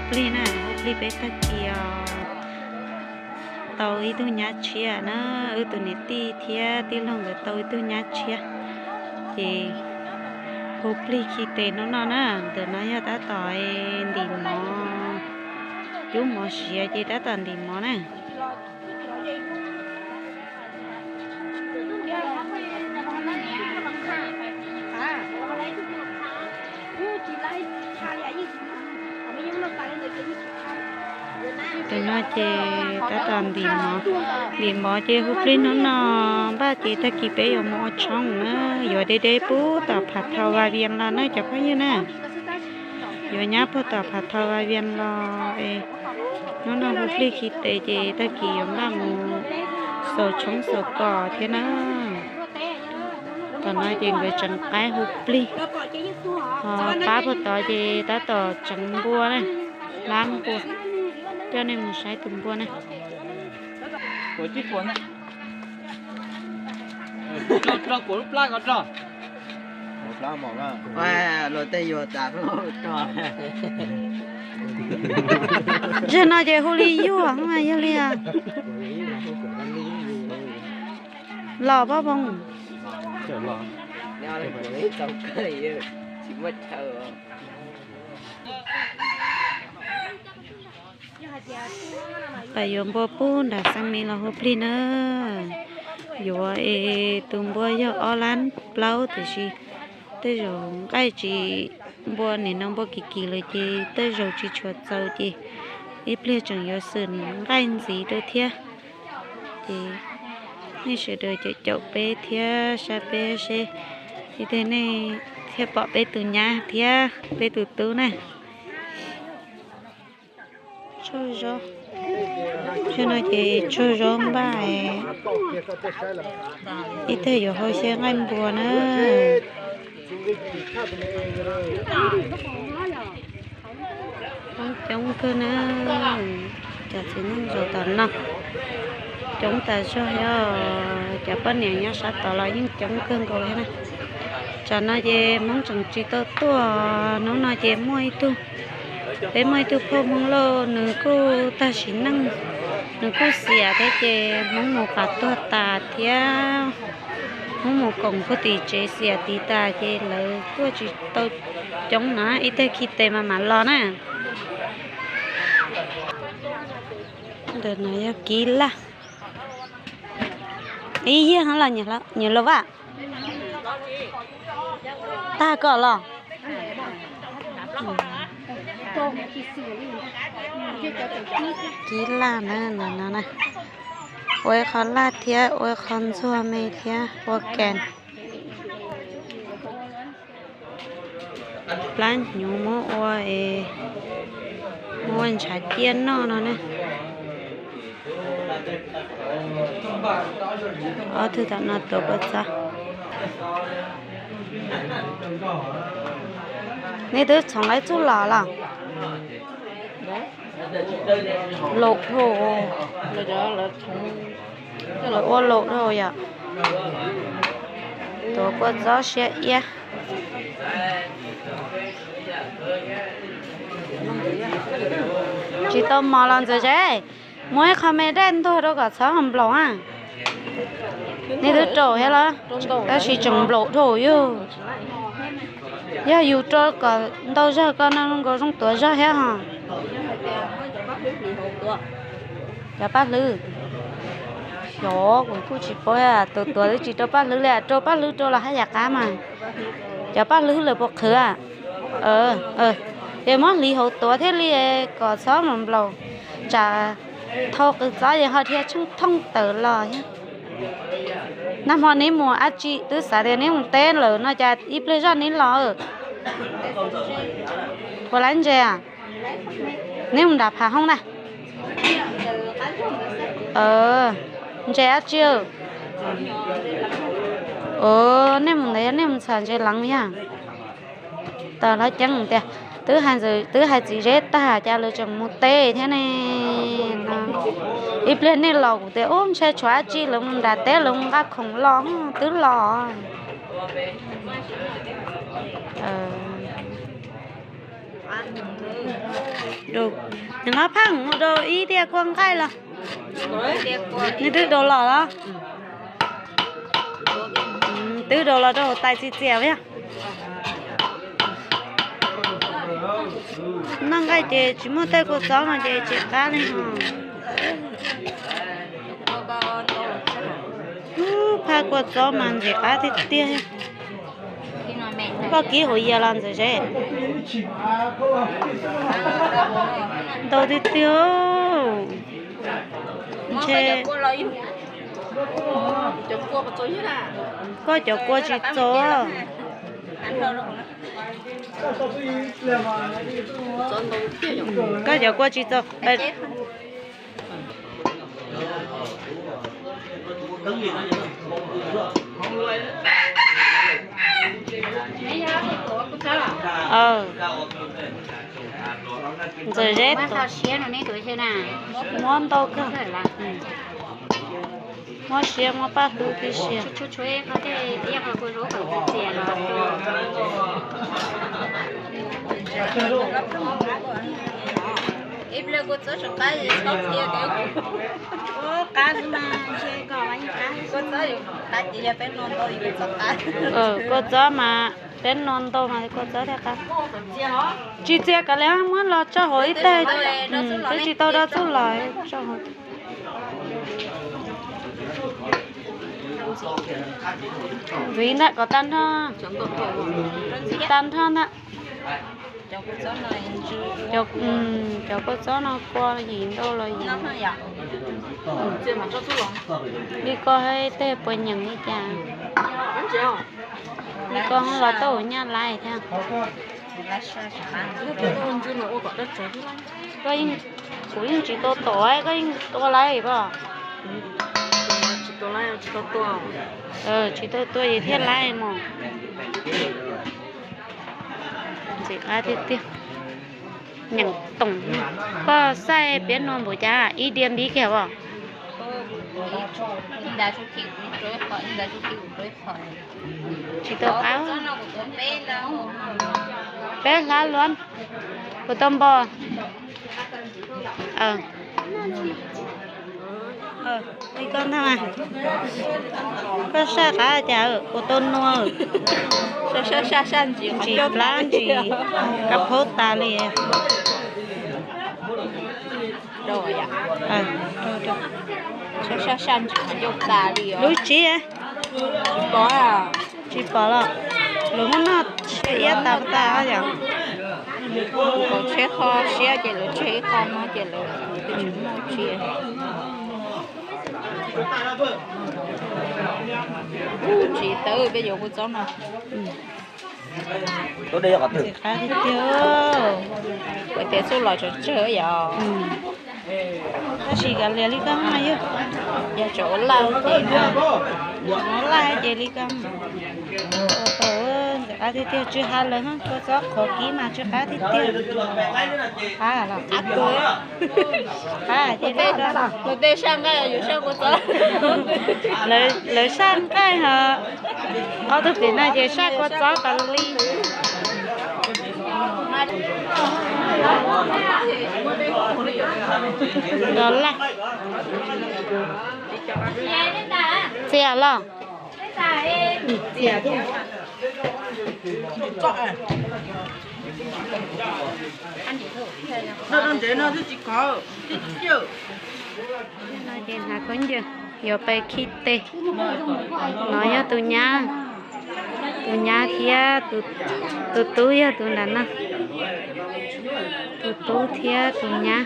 Plig na, hu plig peb tag kis os, tau ib tug nyab tshiab na, wb tus niam tij thiab tij laug nkawd tau ib tug nyab tshiab, ces hu plig khi tes hnub no na. Ntawm no yog tab tom ntim mov, cub mov siav ces tab tom ntim mov na. Tus no ces tab tom ntim mov, ntim mov ces hu plig hnub no npaj ces tag kis peb yuav mus ua tshoob na, yuav de deb puag tom Phav Thau Vas Vias los na cov phooj ywg na. Yuav nyab puag tom Phav Thau Vas Vias los es hnub no hu plig khi tes ces tag kis yuav npaj mus xaus tshoob xaus kos thiab na. Tom no ces nkawd tseem qaib hu plig, ho pab puag tod ces tab tom tseev npua na, hlab npua. Coj nej mus saib tus npua na. Zaum no ces hu li yuag, yog li los pab voos. Pab yuav npua pub nram Xeev Mis los hu plig na. Yuav es tus npua yog ob lab plaub tiam sis tej zaum nqaij tsis, npua nim no npua kim kim lawm ces tej zaum tsis tshua txaus ces ib pliag tseem yuav xwm nqaij ntxiv rau thiab. Ces nej sawv daws caum caum peb thiab saib peb seb ib teg nej thiaj pom peb tus nyab thiab peb tus tub na. Tsaug zog, zaum no ces tsaug zog npaj, ib teg yuav hau xyaw nqaij npua na. Coob coob kawg na, cov txiv neej zaum tom no coob tas zog thiab, cov poj niam nyob sab tod los yeej coob kawg nkaus thiab na. Tsam no ces Hmoob tseem tsis tau tuaj, hnub no ces muaj ib tug, peb muaj ib tug phauj Hmoob Lauj nws kuj tag sim neej, nws kuj xiam thiab ces Hmoob mus pam tuag tas thiab, Hmoob mus koom puag tim tsev xiam tid tas ces lawv tuaj tsis tau coob na, ib teg khi tes mas mam los na. Ntawm no yog kiv laj, ib yig los nyiam los vaj. Tag koj los. Kiv laj na, ntawm no na. Ua ib qho laj thiab ua ib qho ntxuag me thiab ua kas. Plab hnyuv muab ua, muab ua ntshav ciaj noj no na. Ob tug tom no tuav kua txob. Nej twb txhoov lawv txuj lom los? Laus dhau, lawv ua laus dhau yom. Tuav kua txob siab iab. Tsis tau mos los ntxawm ze, muab ib qho me daj ntuag rau kom txhob nplaum a. Nej twb raum thiab los? Tab sis tseem nplaum dhau yog. Yog yus rau kom ntau zog koj no zoo nkaus zoo tuav zog thiab hos. Cov paj hlwb. Xyov kuv kuj tsis paub, tus tuav twb tsis rau paj hlwb li, rau paj hlwb rau los haj yam qab mas. Cov paj hlwb lawv puas qhwv? Ces muab hliv hauv tuav thiaj li kom txhob nplaum, tsam thau qws txob ces ho dhia tsheej thooj tawm los. Nag hmo neb mus dab tsi? Twb xav tias neb mus teb lawm no cas ib pliag zoj neb los. Puas laib ntses? Neb mus nram Phav Hoob na. Ntses dab tsi? Nej mus ntawd yog nej mus txhom ntses leev yog? Tau los ceeb tias twb hais txiv zeb tag cas lawv tseem mus teb thiab ne. Ib pliag nej los kuv tias ub ntshai tshuav dab tsi lawv mus nram teb lawv mus nqa khoom los twb los. Nws no pheej mus rau ib tiaj kua nqaij los? Nws twb rau los los? Twb rau los rau hauv tais txias txias yog. Noj nqaij ces tsis muaj tej kua txob no ces tsis qab li os. Phaj kua txob mas ntxim qab tiag tiag. Koj kib hauv yias los Ntxawm Zeb? Ntau tiag tiag. Ntshe koj cov kua tsis txaus. Koj cov kua tsis txaus. Ntxawm Zeb, muab ntau kawg. Muab siav muab paj hlub tib si. Kua txob mas peb nua ntau mas kua txob thiaj qab. Tsis txias kav liam, muab los tso hauv ib teg. Twb tsis tau rau txuj lom. Ntxiv ntag kom tag nrho. Ntxiv tag nrho ntag. Cov kua txob no kua yim ntau los yim. Li koj hais tej puas nyeem li cas? Li koj los tau nyaj laiv thiab. Kuv yeej tsis tau tuaj, koj yeej tua laiv pob? Tsis tau tuaj ces thiaj laiv mog. Ntxim qab tiag tiag. Nyeem toom, koj xaiv piab nua npaum cas, ib diav npiv kiag os. Tsis tau qab. Peb hlab luab, kuv tau npo. Li koj ntag mas. Koj saj qab cas, kuv tau nua. Ntsis plab ntsis, kab phaub tas li. Lub tsis, tsis pom los, lawv muab noj tshiab iab tas tas yom. Tsheb qho siab ces lawv tseg ib qho no ces lawv tsis muaj tsis. Tsis tawv peb yuav kuv txob no. Qab tiag tiag. Kuv tias xub los tsawg tsawg yom. Tab sis kav liam li koj mas yog, yog tseem ua laj ces, ua laj ces li koj. Ntxim qab tiag tiag, tsw ha lawm, kua txob qhov kib mas tsw qab tiag tiag. Qab los qab kawg. Qab ces li koj. Lawv saj nqaij, yus saj kua txob. Lawv saj nqaij ho. Ob tug pem no ces saj kua txob tas li. Los laj. Txias los. No ces hnav khaub ncaws yuav pais khi teg. No yog tus nyab, tus nyab thiab tus tub yog tus nram no. Tus tub thiab tus nyab.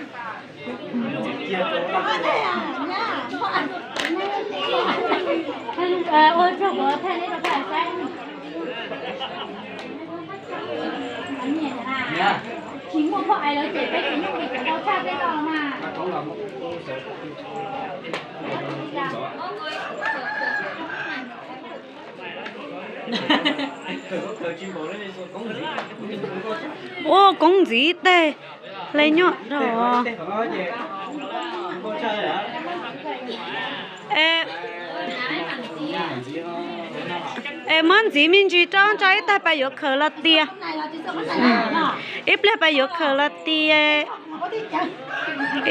Ua koob ntxiv tej hle nyuaj rau. Es muab ntxiv me ntsis rau, tso ib tag pais yuav khaws los tias. Ib pliag pais yuav khaws los tias.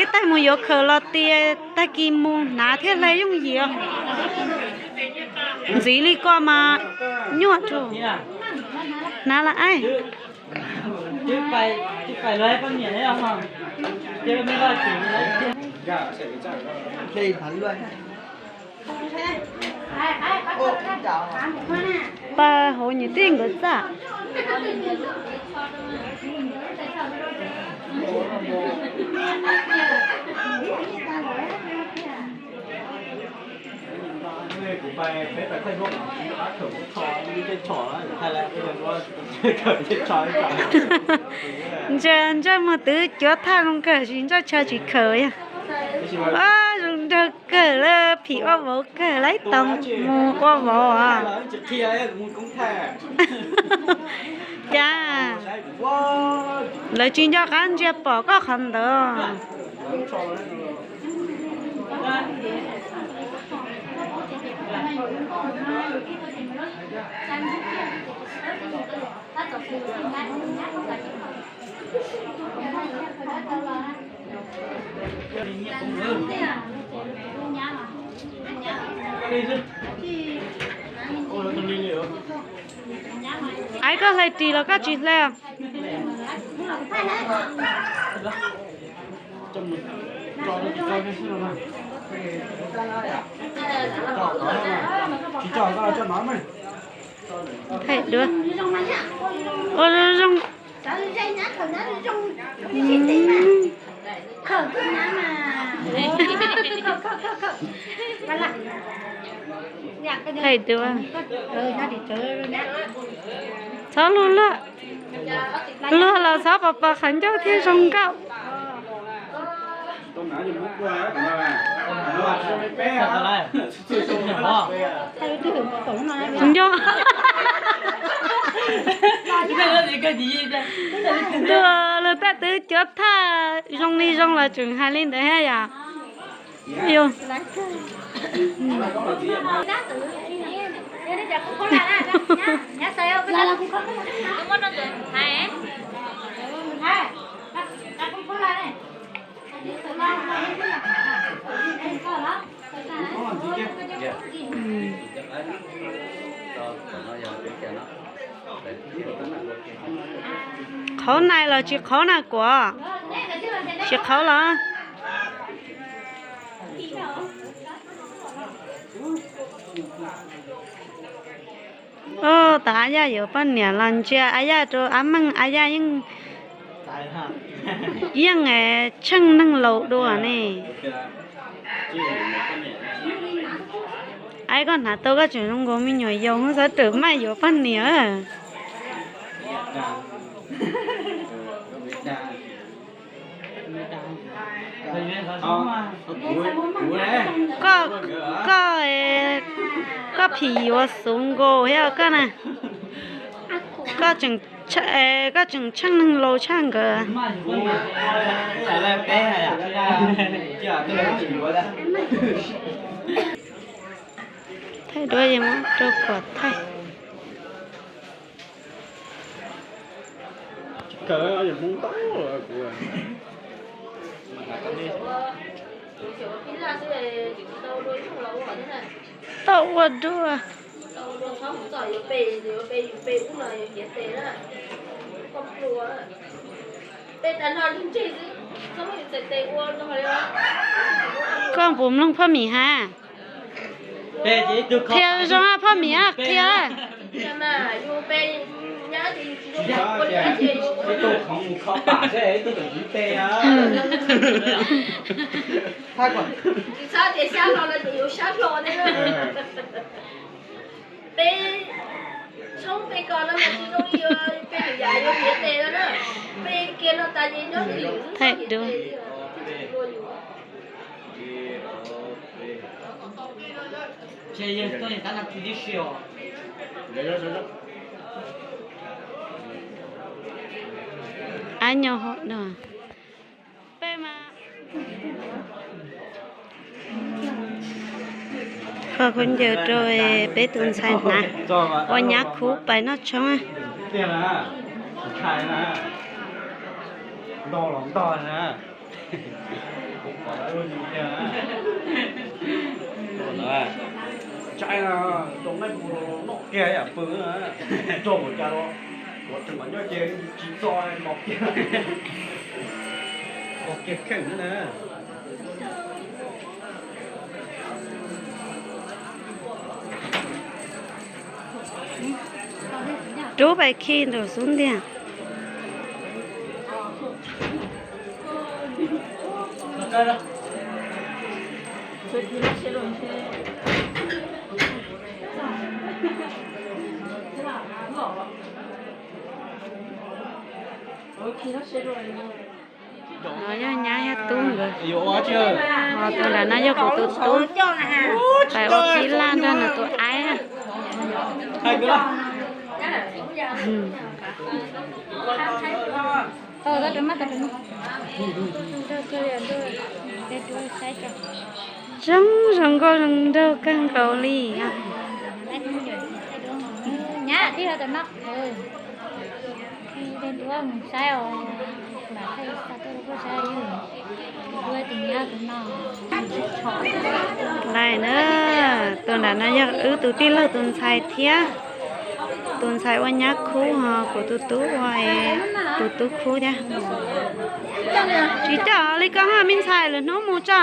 Ib tag mus yuav khaws los tias, tag kis mus hnav thiaj hle yooj yim. Ntxiv li ko mas nyuaj rau. Hnav los aib. Pab hauv nyias tij nkawd txaj. Ntsaj, ntsaj muag twv cuav thaj zoo kawg, tsis ntsaj chaw tsis khaws yog. Zoo nraug kawg lawm, phim ua vauv kawg, laib tau mus ua vauv os. Cas lawv tsis nco qab ntsia pom koj qhov ntawd. Aib, koj hle ris los koj tsis hle? Thaij duab. Ua zoo. Thaij duab. Txhob luag luag. Luag los txhob pos pos qhov ncauj thiaj zoo nkauj. Nco. Tus luag taj twv cuav thaj zoo li zoo los tseem hais li ntawd thiab yom. Qhauv nais los tsis qhauv na kuam? Tsis qhauv los? Ub, tom Ab Yaj yuav poj niam los ntsia Ab Yaj rau Ab Meej, Ab Yaj yeej, yeej tsheej neeg laus dua ne. Aib, koj hnav tau koj tseem zoo nkaus me nyuam yaus, xav rawm maj yuav poj niam. Koj, koj, koj phim yuav xuv nkaus thiab koj na. Koj tseem, koj tseem tsheej neeg laus tshaj nkawd. Thaij duab es muab rau kuam thaij. Tau ua dua. Koj puas mloog phoj mim hab? Qhia zoo, phoj mim qhia. Thaij duab. Ab nyo hauv no. Peb mas Koj khaub ncaws rau peb tus ntxhais hnav, ua nyab khub pais noj tshoob. Rub pais khi nraum xub ntiag. No yog nyab yog tub nkawd. Ho tus nram no yog kuv tus tub, pais ua phij laj nrog nws tus aib. Zoo zoo nkauj zoo nraug kawg nkaus li. Lais na, tus nram no yog wb tus tij laug tus ntxhais thiab. Tus ntxhais ua nyab khub ho kuv tus tub ua tus tub khub thiab. Tsis coj li koj ho me ntxhais lwm hnub mus tso.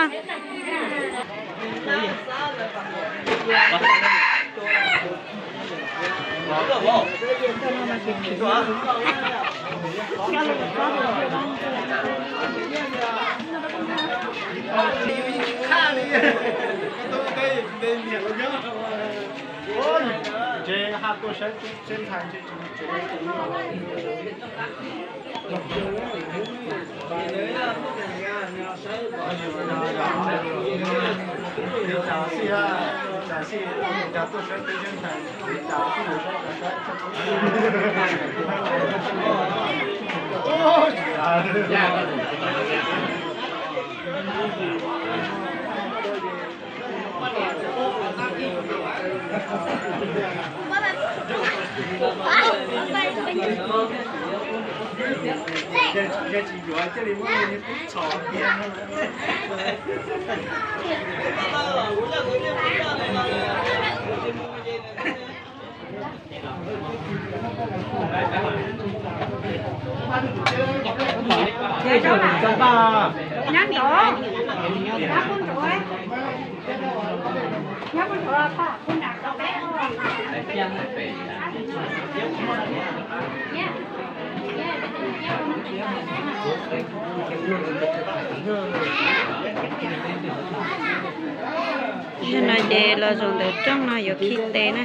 Yog no ces los zaum ntawm rooj no yuav khi tes na.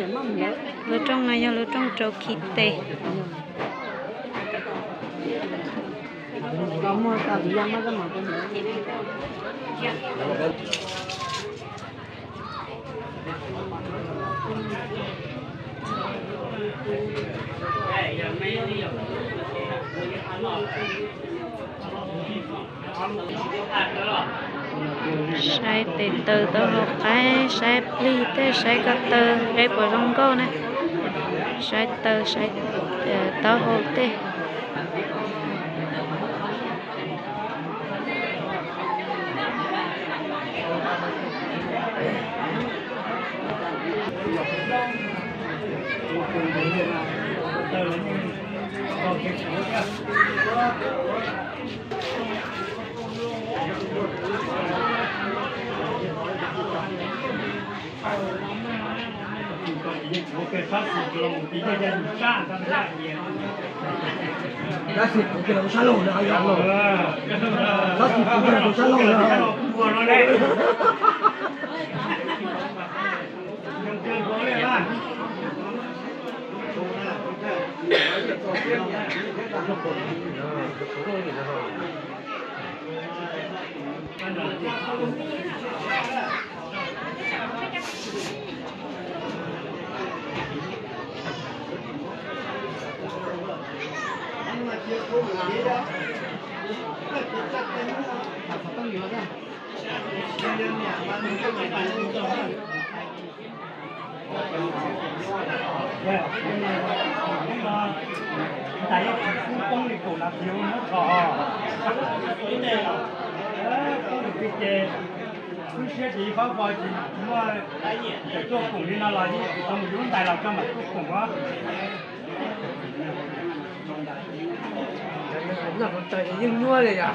Lub rooj no yog lub rooj rau khi tes. Saib tes taw taub hau qaib, saib plig tej, saib ko taw peb puas zoo nkauj na. Saib taw, saib taub hau tej. Tab sis kuv tus sab laug no, tab sis kuv tus sab laug no. Tais ib tug poob li kaum nas this muab tso, poob li ces lub siab ces ib fab fo ces muaj cov tuaj koom li no los yeej tau mus yuav lub ntais los tso mam tuaj koom os. Noj hauv taws yeej nyuaj li yom.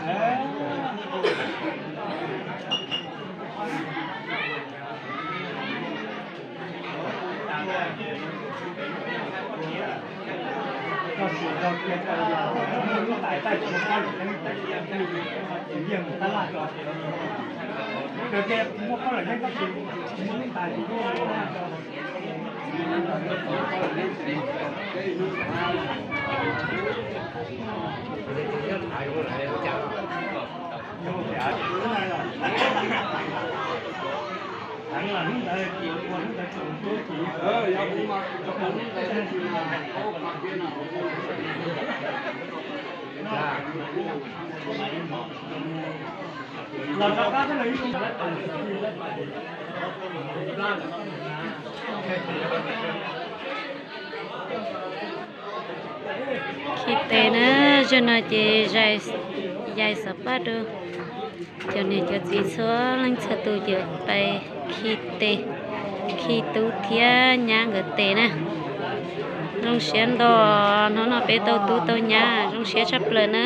Khi tes na, zaum no ces yais xov paj rau cov niam cov txiv txhua leej txhua tus ces pais khi tes, khi tub thiab nyab nkawd tes na. Zoo siab ntau, hnub no peb tau tub tau nyab zoo siab tshaj plaws na.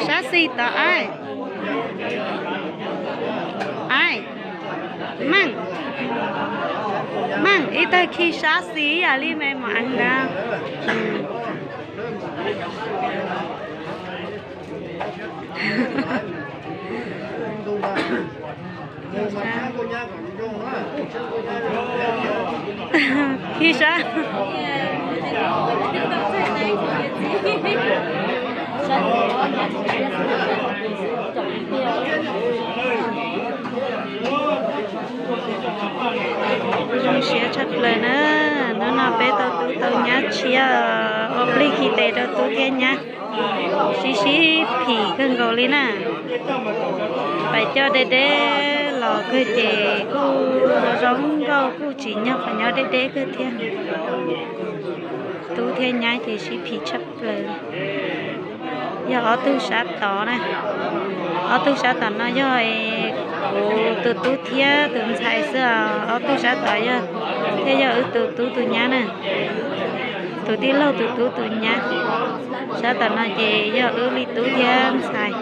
Sab xis tod aib. Aib, meej, meej ib tag khi sab xis ib yam li me mos eev ntag. Khi sab. Zoo siab tshaj plaws na, hnub no peb tau tub tau nyab tshiab, ua plig khi tes rau tub thiab nyab, sib sib phim kawg nkaus li na. Pais coj deb deb los kawg ces kuj zoo zoo nkauj kuj tsim nyog qhov nyob deb deb kawg thiab. Tub thiab nyab ces sib phim tshaj plaws li. Yog ob tug sab tod na, ob tug sab tom no yog kuv tus tub thiab tus ntxhais xwb os, ob tug sab tod yog thiaj yog wb tus tub tus nyab na, tus tij laug tus tub tus nyab. Sab tom no ces yog wb li tub thiab ntxhais.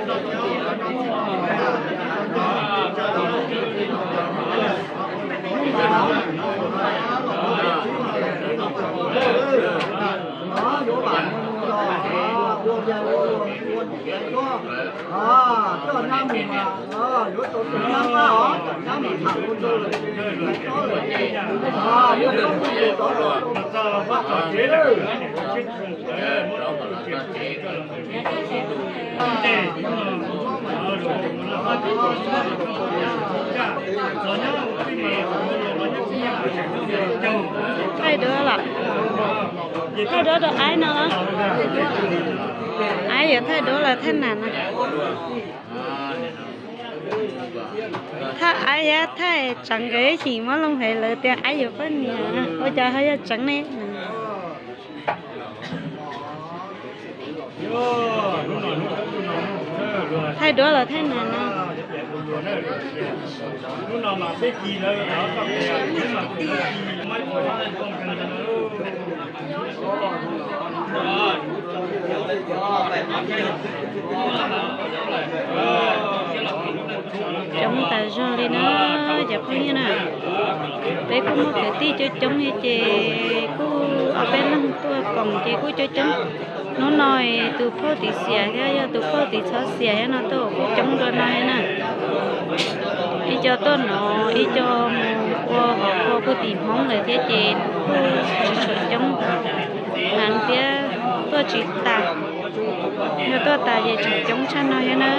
Thaij duab los, thaij duab rau aib no los, aib yuav thaij duab los thaij nas no. Thaij aib thiab thaij tseev nkawd ib chim muab loo heev lawv tias aib yuav poj niam, ua cas ho yog tseev ne? Thaij duab los thaij nas no. Coob tas zog li na, cov phooj ywg na. Peb kuj muaj kwv tij coob coob li ces kuj ob peb leeg tuaj koom ces kuj coob coob. Hnub no tus phauj tim xiam thiab yog tus phauj tim txhob xiam thiab no tuaj kuj coob dua no thiab na. Ib co tuaj no, ib co mus ua hauv paus puag tim Hmoob lawm thiab ces kuj tsis tshua coob heev thiab, tuaj tsis tas. Yog tuaj tas ces tseem coob tshaj no thiab na.